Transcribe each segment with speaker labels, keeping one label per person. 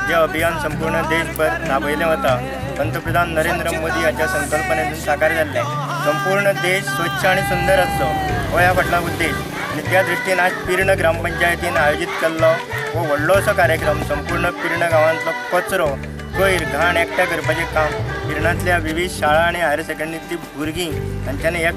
Speaker 1: जे अभियान संपूर्ण देशभर राबयलें वता, पंतप्रधान नरेंद्र मोदी हाच्या संकल्पनेतून साकार जाल्लें. संपूर्ण देश स्वच्छ आनी सुंदर आसचो हो ह्या फाटलो उद्देश आनी त्या दृश्टीन आज पिर्ण ग्रामपंचायतीन आयोजीत केल्लो हो व्हडलो असो कार्यक्रम. संपूर्ण पिर्ण गांवांतलो कचरो, कोयर, घाण एकठांय करपाचें काम पिर्णांतल्या विविध शाळा आनी हायर सेकंडरीतली भुरगीं तांच्यांनी एक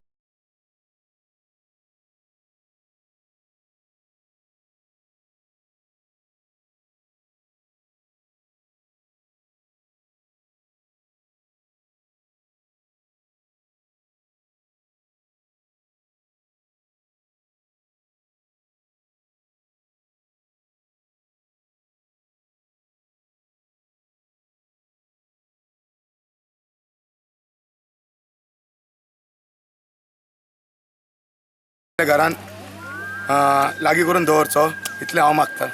Speaker 2: घरान लागीं करून दवरचो इतलें हांव मागता.